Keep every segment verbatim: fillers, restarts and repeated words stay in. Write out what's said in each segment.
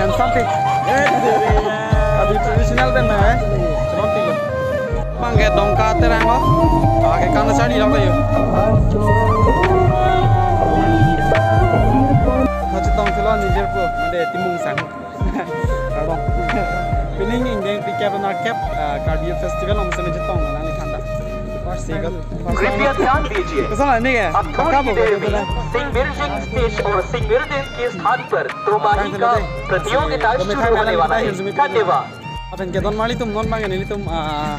Handsome pik. Abi traditional pen na, eh? Cuma pik. Bang ke Dongka Terang lo. Ah, kekan charli lo kayo. Kachetong silo nijirpo, mande Timung Sangho. Pardon. Pining ingdeng phlikep nerkep, ah, Karbi Festival along si chetong nang ni khanda. First time. कृपया ध्यान दीजिए। Koson la ne ke? अब थोड़ी ही देर में सिंगमिरजिंग स्टेशन और सिंगमिरजिंग के स्थान पर दोमाही का प्रतियोगिता शुरू होने वाला है। धन्यवाद। Lapen kedon marli atum, non bang nelitum, ah,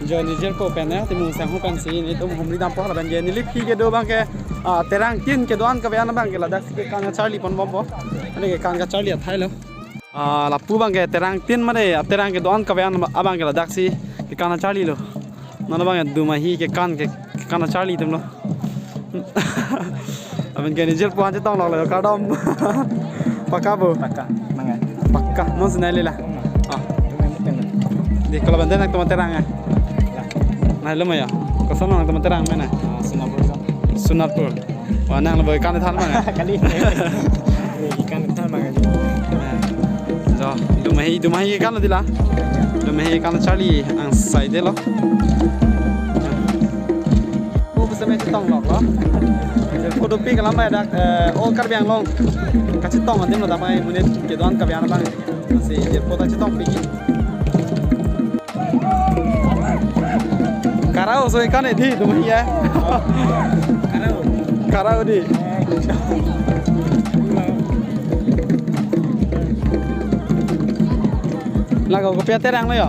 jo nijirpo pen, eh, Timung Sangho pensi nelitum humri dampo, lapen ke neli aphi kedo bang ke, ah, Terang tin kedo-an kave-an abang ke ladaksi kekan charli ponbompo. Mane kekan charli athai lo. Ah, lapu bang ke Terang tin mane, ah, Terang kedo-an kave-an abang ke ladaksi kekan charli lo. Non bang ke Domahi kekan ke, kekan charli atum lo. Lapen ke nijirpo an chetong lo, kardom. Pakka bo? Pakka, manga. Pakka, non si nai le la. Ah. Di kalau benten nangtum Terang ya. Nai lo ma ya. Koson nangtum Terang mena? Ah, Sonapur. Sonapur. Wah, nang lo boy kan than manga. Kali. Ikan than manga. Jo, Domahi, Domahi kekan lo di la. Mehe kan charli angsai detlo. O bisa me chetong loklo. Photo pi kalam bai dak, eh, o Karbi Anglong kachetong adim lo damai monit kedo-an Karbi Anglong abang. Lasi je photo chetong pi. Karau so ikan edi tu ya. Karau. Karau di. Lago kopi aterang lo ya.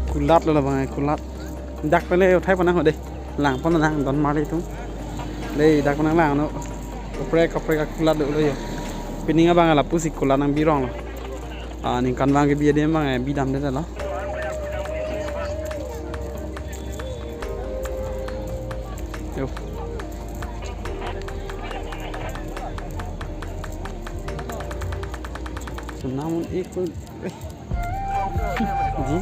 Kulat lo labang, eh, kulat. Dak pele uthai panang ho dei. Lang pon nang don marli atum. Dei dak panang lang no. Kaprek kaprek akulat dolo yo. Pining abang lapusi kulat nang birong lo. Ah, ningkan abang kebi adim abang, eh, bidam detlo. Yo. Namun ikut, eh. Ji.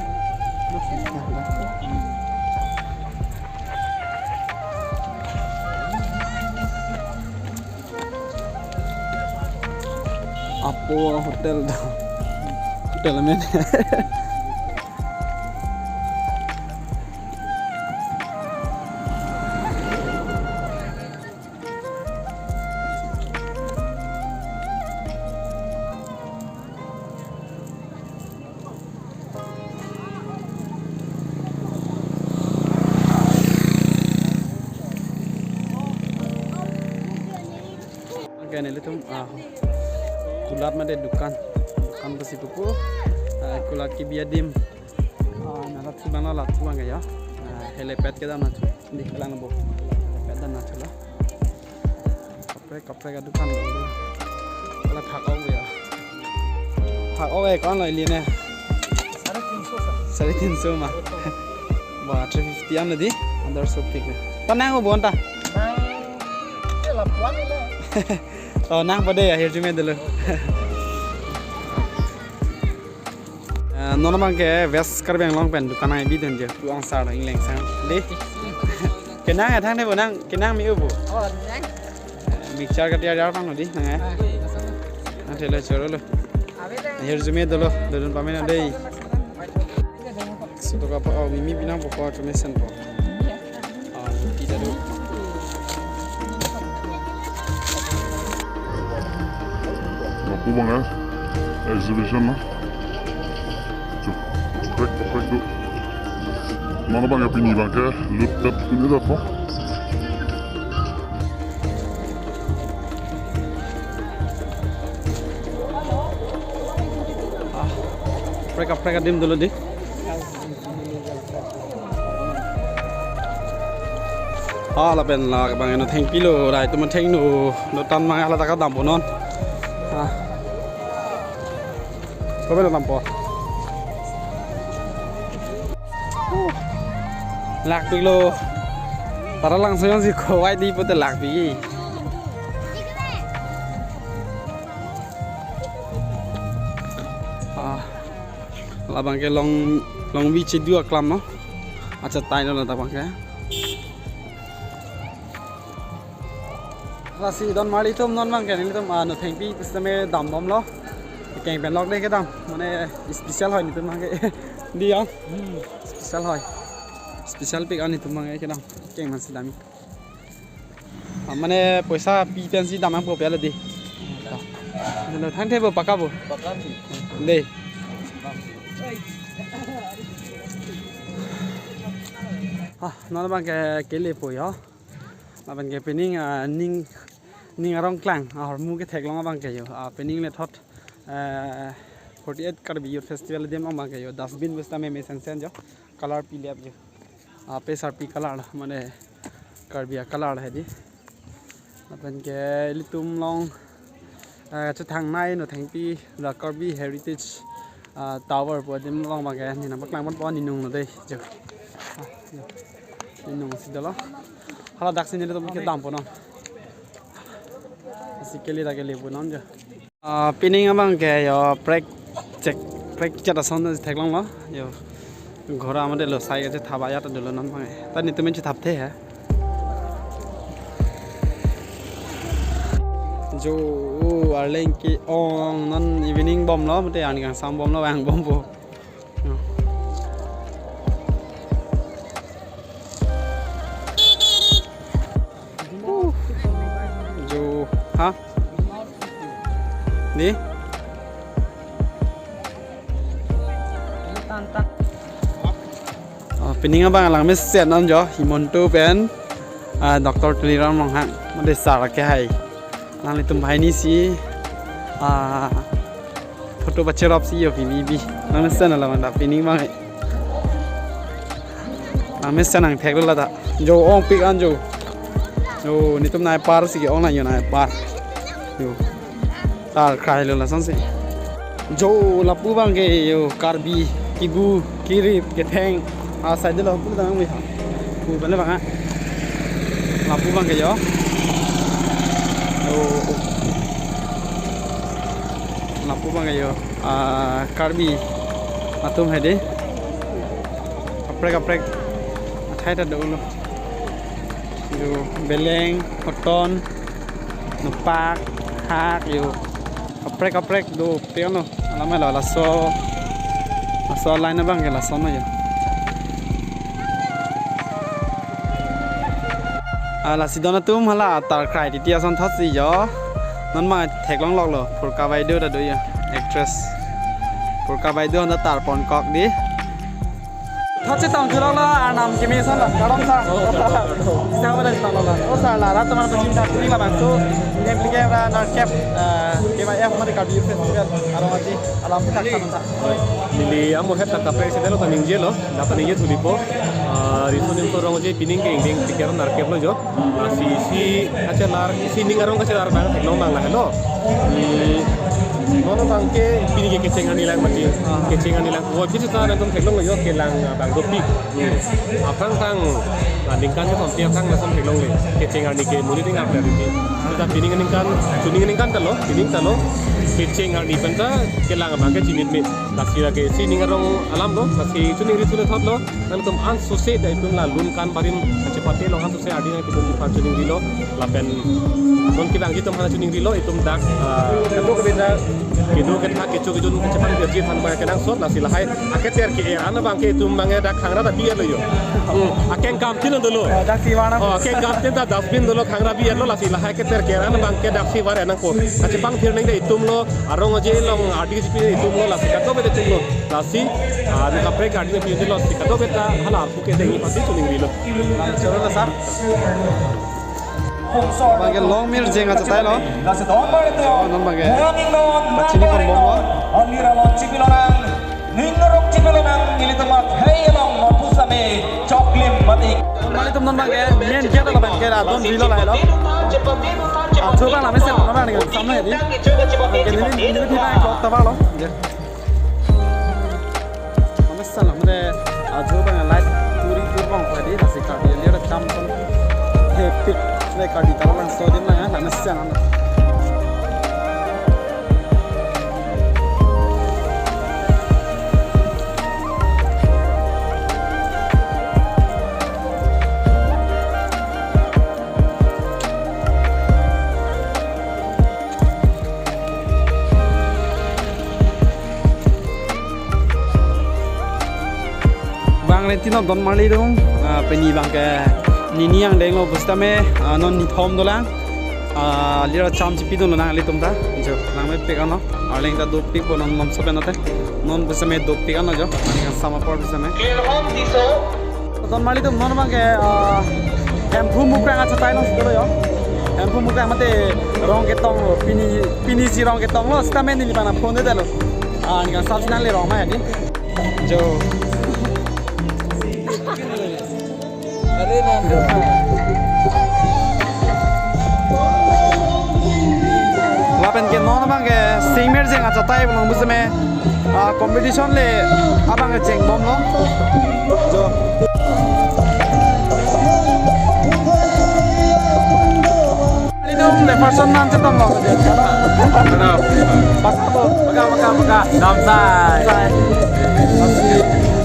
Apo hotel do. Hotel men. Oke, nelitum, ah, kulat mate dukan, dukan pasi pupu, ah, kulat kebi adim, ah, nalat si bang nalat si bang ya, ah, helipad kedam nangthu, dei kelang bo, helipad dam nangthulo. Kaprek kaprek adukan lo. Ala phak ok ya. Phak ok eh, ko-an lo ili ne? Sare tinso ma. Ba, three fifty an lo dei. Under so pik ne. Ta nang ko bon ta? Nang, eh, lapuan ni le. Oh, nang pada ya, hirjume dolo. Eh, non abang ke West Karbi Anglong pen dukan nangbi dunji pu angsar lo ingleng sang. Dei. Kenang ya thang dei bo nang, kenang me-o bo. Oh, nang. Eh, mixture kati ajar tang lo dei nang eh. Ah, iya, sama. Nang thelo choro lo. Abe deh. Hirjume dolo, dodun pame nang dei. Suto ka pa, oh, mimi binang poko, cuma sen po. Iya. Ah, tidak dulu. Lapu abang eh, exhibition na. Cuk, kaprek, kaprek do. Non abang ya pini abang ke, lut tet pini dah po. Ah, kaprek, kaprek adim dolo dei. Ah, lapen la abang eno thengpi lo, rai tu ma thengno, no tan ma hala taka dampo non. Ah. Kopi lo dampo? Lakpiklo. Para langso yang si kowai di pute lakpik. Ah. Labang ke long, long beach dua kelam no. Acha tai no labang ke. Lasi don marli atum non abang ke nelitum, ah, no thengpi pusitame dambomlo. Keng pen lok dei kedam. Mane special hoi nelitum abang ke. Dei ya. Hmm. Special hoi. Special pik an nelitum abang ke kedam. Keng man si dam. Ah, mane poisa pi pensi dam nangpo pelo dei. Hello, thang the bo paka bo. Paka si. Dei. Ah, non abang ke kelepo yo. Lapen ke pining, ah, ning, ning arong klang, ah, ahormu ketheklong abang ke yo. Ah, pining le thot, eh, forty-eight Karbi Youth Festival adim abang ke yo. Dustbin pusitame mesen sen yo. Color pi lep yo. Ah, pesar pi color lo, mane Karbi a color lo hedi. Lapen ke ilitum along, eh, chethangnei no thengpi la Karbi Heritage, ah, Tower pu adim along abang ke ne nangpaklang ponpo, ninung lo dei jo. Ah, jo. Ninung si dolo. Hala dak si nelitum kedampo non. Si kele ta kelepo non jo. Ah, pining abang ke yo prek chek, prek chet ason theklonglo yo. Ghora mate lo sai ke thap ajat dolo non abang. Ta nelitum men thapthe he. Jo, arleng ke-ong, non evening bomlo, mate ani kangsam bomlo, vang bompo. Jo, ha? Ni? Oh, pining abang langmesen non jo, Himanta pen, ah, Doctor Tuliram Ronghang, mate sir ke hai. Nanglitum banghini si, ah, photo pacherop si jo pini bi. Langmesen alam anta pining abang hai. Langmesen nangthek lo lata. Jo ongpik an jo. Jo, netum nai par si ke-ong nang jo nai par. Jo. Tar krai lo lasonsi. Jo lapu abang ke jo Karbi kibu kirip ketheng. Ah, side lo pu dang mi. Pu bale abang ah. Lapu abang ke jo. Jo. Lapu abang ke jo. Ah, Karbi atum hai dei. Kaprek kaprek. Athai ta dolo. Jo beleng, hoton, nopak, hak, jo. Kaprek kaprek dopik ano. Alam lo laso. Laso line abang ke lason lo jo. Ah, lasi don atum hala tar krai titi ason thot si jo. Non abang theklong lok lo. Purka Baideo ta do jo. Actress. Purka Baideo anta tar pon kok dei. Thot si tong julok lo, arnam kimi ason lo, karom sa. Sa ba dari tong lo. Oh, sa la, rat teman pachim sa, ini labangso, ini yang beli kamera narkep, eh, K Y F mari Karbi Youth Festival, arong aji, alam tak kan sa. Neli amohet ta kaprek si delo ta ningje lo, ta ningje thulipo. Ah, riso nimso arong aji pining ke ingdeng pikir narkep lo jo. Ah, si, si kachelar, si ning arong kachelar abang theklong abang lahelo. Hmm, non abang ke pini ke kecheng arni lang mati. Kecheng arni lang. Wo kisi ta nangtum theklong jo kelang abang dopik. Hmm. Aphrang tang, ah, ningkan kethom pi aphrang lason theklongle. Kecheng arni ke muri ting apre arni. Kita pining ningkan, chuning ningkan ta lo, pining ta lo. Kecheng arni pen ta kelang abang ke chinine. Lasi lake si ning arong alam lo, lasi chuning ri thule thot lo. Nangtum ansose dak itum la lun kan barim kachepate lo, ansose adi nangtum aphan chuning rilo, lapen non kevangji atum aphan chuning rilo, itum dak, ah, kedo kebeda, kedo ketha kecho kejun kachepang kerji aphan abang kenangsot, lasi lahai aketer ke-er an abang ke itum abang ke dak khangra ta bi-et lo jo. Hmm, akeng kam tin dolo. Oh, dak si varna. Oh, akeng kam tin ta dustbin dolo, khangra bi-et lo, lasi lahai aketer ke-er an abang ke dak si var nangpo. Kachepang thir nang dei itum lo, arong aji along ardi jipi itum lo, lasi kadokave itum lo. Lasi, ah, nu kaprek ardi na pi lo si kadokave ta hala arpu ke dengji pasi chuning rilo. Choro la sa. Abang ke long mir jeng achatai lo. Oh, non abang ke. Pachini pon bom lo. Ning arong chipi lonang, nelitum akhei along non pusitame choklim mati. Malitum non abang ke main gate lo abang ke adon rilo lahelo. Ajo abang lamesen non abang ke samna hedi. Abang ke neli neli abang ke clock ta var lo. Lamesen lo mane ajo abang light turi tur bang padi nasi kadi lihat cam pun hepik le kadi kalau langsung din lah ya lamesen lo. Bang renti no don marli dong, ah, pini abang ke nini angdeng lo pusitame, ah, non nithom dolang, ah, lira cham chipi dong lo nanglitum ta, jo, nangmepik ano, arleng ta dopik po non nomso pen ate, non pusitame dopik ano jo, nang sama por pusitame. Don marli atum non abang ke, ah, Hemphu Mukrang achatai along si dolo jo. Hemphu Mukrang mate rong ketong lo, pini, pini si rong ketong lo, sitame neli abang phone dolo. Ah, neli kangsam si nangle rong ma ya di. Jo. Lapen ke non abang ke singmer jeng achatai along pusitame, ah, competition le abang ke chengbom lo. Jo. Itum le person nam chetong lo. Pas apa? Baka, baka, baka. Damsai.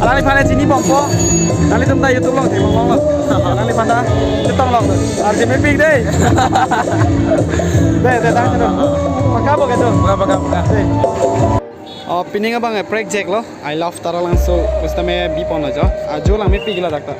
Ala Nangliphan chini bompo. Nanglitum ta YouTube along thek longlo. Nangliphan ta chetong long. Arje mepik dei. Dei, dei, dei, dei. Paka bo kecho. Paka, paka, paka. Dei. Oh, pining abang, eh, project lo. I love Taralangso. Kusitame biponlo jo. Ajo lang mepik ladak ta.